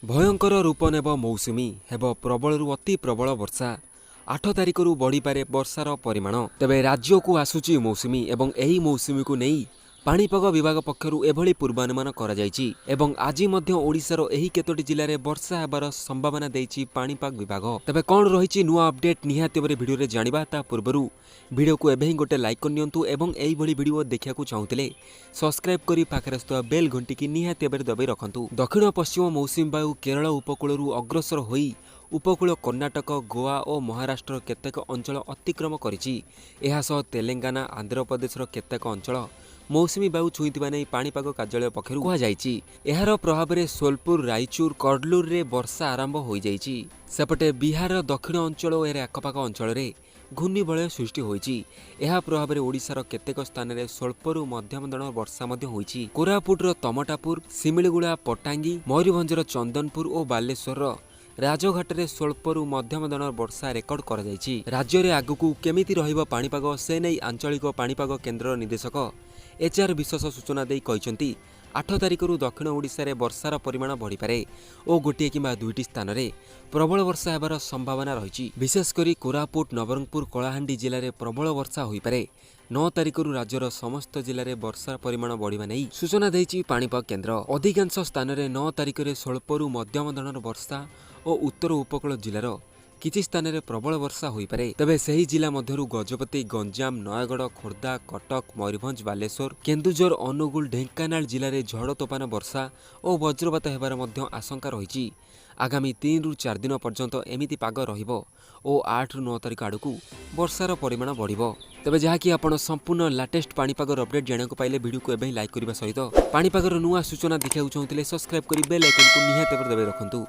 ଭୟଙ୍କର ରୂପ ନେବ ମୌସୁମୀ, ହେବ ପ୍ରବଳରୁ ଅତି ପ୍ରବଳ ବର୍ଷା। 8 ତାରିଖରୁ ବଢ଼ିପାରେ ବର୍ଷାର ପରିମାଣ। ତେବେ ରାଜ୍ୟକୁ ଆସୁଛି ମୌସୁମୀ ଏବଂ ଏହି ମୌସୁମୀକୁ ନେଇ ପାଣିପାଗ ବିଭାଗ ପକ୍ଷରୁ ଏଭଳି ପୂର୍ବାନୁମାନ କରାଯାଇଛି ଏବଂ ଆଜି ମଧ୍ୟ ଓଡ଼ିଶାର ଏହି କେତୋଟି ଜିଲ୍ଲାରେ ବର୍ଷା ହେବାର ସମ୍ଭାବନା ଦେଇଛି ପାଣିପାଗ ବିଭାଗ। ତେବେ କ'ଣ ରହିଛି ନୂଆ ଅପଡେଟ୍, ନିହାତି ଭାବରେ ଭିଡ଼ିଓରେ ଜାଣିବା। ତା ପୂର୍ବରୁ ଭିଡ଼ିଓକୁ ଏବେ ହିଁ ଗୋଟେ ଲାଇକ୍ କରିନିଅନ୍ତୁ ଏବଂ ଏଇଭଳି ଭିଡ଼ିଓ ଦେଖିବାକୁ ଚାହୁଁଥିଲେ ସବସ୍କ୍ରାଇବ୍ କରି ପାଖରେ ଆସୁଥିବା ବେଲ୍ ଘଣ୍ଟିକି ନିହାତି ଭାବରେ ଦବାଇ ରଖନ୍ତୁ। ଦକ୍ଷିଣ ପଶ୍ଚିମ ମୌସୁମୀ ବାୟୁ କେରଳ ଉପକୂଳରୁ ଅଗ୍ରସର ହୋଇ ଉପକୂଳ କର୍ଣ୍ଣାଟକ, ଗୋଆ ଓ ମହାରାଷ୍ଟ୍ରର କେତେକ ଅଞ୍ଚଳ ଅତିକ୍ରମ କରିଛି। ଏହା ସହ ତେଲେଙ୍ଗାନା, ଆନ୍ଧ୍ରପ୍ରଦେଶର କେତେକ ଅଞ୍ଚଳ ମୌସୁମୀ ବାୟୁ ଛୁଇଁଥିବା ନେଇ ପାଣିପାଗ କାର୍ଯ୍ୟାଳୟ ପକ୍ଷରୁ କୁହାଯାଇଛି। ଏହାର ପ୍ରଭାବରେ ସୋନପୁର, ରାଇଚୁର, କଡଲୁରରେ ବର୍ଷା ଆରମ୍ଭ ହୋଇଯାଇଛି। ସେପଟେ ବିହାରର ଦକ୍ଷିଣ ଅଞ୍ଚଳ ଓ ଏହାର ଆଖପାଖ ଅଞ୍ଚଳରେ ଘୂର୍ଣ୍ଣିବଳୟ ସୃଷ୍ଟି ହୋଇଛି। ଏହା ପ୍ରଭାବରେ ଓଡ଼ିଶାର କେତେକ ସ୍ଥାନରେ ସ୍ୱଳ୍ପରୁ ମଧ୍ୟମ ଧରଣର ବର୍ଷା ମଧ୍ୟ ହୋଇଛି। କୋରାପୁଟର ତମଟାପୁର, ସିମିଳିଗୁଡ଼ା, ପଟାଙ୍ଗୀ, ମୟୂରଭଞ୍ଜର ଚନ୍ଦନପୁର ଓ ବାଲେଶ୍ୱରର ରାଜଘାଟରେ ସ୍ୱଳ୍ପରୁ ମଧ୍ୟମ ଧରଣର ବର୍ଷା ରେକର୍ଡ କରାଯାଇଛି। ରାଜ୍ୟରେ ଆଗକୁ କେମିତି ରହିବ ପାଣିପାଗ, ସେ ନେଇ ଆଞ୍ଚଳିକ ପାଣିପାଗ କେନ୍ଦ୍ରର ନିର୍ଦ୍ଦେଶକ ଏଚ୍ ଆର୍ ବିଶ୍ୱାସ ସୂଚନା ଦେଇ କହିଛନ୍ତି, 8 ତାରିଖରୁ ଦକ୍ଷିଣ ଓଡ଼ିଶାରେ ବର୍ଷାର ପରିମାଣ ବଢ଼ିପାରେ ଓ ଗୋଟିଏ କିମ୍ବା ଦୁଇଟି ସ୍ଥାନରେ ପ୍ରବଳ ବର୍ଷା ହେବାର ସମ୍ଭାବନା ରହିଛି। ବିଶେଷ କରି କୋରାପୁଟ, ନବରଙ୍ଗପୁର, କଳାହାଣ୍ଡି ଜିଲ୍ଲାରେ ପ୍ରବଳ ବର୍ଷା ହୋଇପାରେ। 9 ତାରିଖରୁ ରାଜ୍ୟର ସମସ୍ତ ଜିଲ୍ଲାରେ ବର୍ଷାର ପରିମାଣ ବଢ଼ିବା ନେଇ ସୂଚନା ଦେଇଛି ପାଣିପାଗ କେନ୍ଦ୍ର। ଅଧିକାଂଶ ସ୍ଥାନରେ 9 ତାରିଖରେ ସ୍ୱଳ୍ପରୁ ମଧ୍ୟମ ଧରଣର ବର୍ଷା ଓ ଉତ୍ତର ଉପକୂଳ ଜିଲ୍ଲାର କିଛି ସ୍ଥାନରେ ପ୍ରବଳ ବର୍ଷା ହୋଇପାରେ। ତେବେ ସେହି ଜିଲ୍ଲା ମଧ୍ୟରୁ ଗଜପତି, ଗଞ୍ଜାମ, ନୟାଗଡ଼, ଖୋର୍ଦ୍ଧା, କଟକ, ମୟୂରଭଞ୍ଜ, ବାଲେଶ୍ୱର, କେନ୍ଦୁଝର, ଅନୁଗୁଳ, ଢେଙ୍କାନାଳ ଜିଲ୍ଲାରେ ଝଡ଼ ତୋଫାନ ବର୍ଷା ଓ ବଜ୍ରପାତ ହେବାର ମଧ୍ୟ ଆଶଙ୍କା ରହିଛି। ଆଗାମୀ 3ରୁ 4 ଦିନ ପର୍ଯ୍ୟନ୍ତ ଏମିତି ପାଗ ରହିବ ଓ 8ରୁ 9 ତାରିଖ ଆଡ଼କୁ ବର୍ଷାର ପରିମାଣ ବଢ଼ିବ। ତେବେ ଯାହାକି ଆପଣ ସମ୍ପୂର୍ଣ୍ଣ ଲାଟେଷ୍ଟ ପାଣିପାଗର ଅପଡେଟ୍ ଜାଣିବାକୁ ପାଇଲେ, ଭିଡ଼ିଓକୁ ଏବେ ହିଁ ଲାଇକ୍ କରିବା ସହିତ ପାଣିପାଗର ନୂଆ ସୂଚନା ଦେଖିବାକୁ ଚାହୁଁଥିଲେ ସବସ୍କ୍ରାଇବ୍ କରି ବେଲ୍ ଆଇକନ୍କୁ ନିହାତି ଭାବରେ ଦବାଇ ରଖନ୍ତୁ।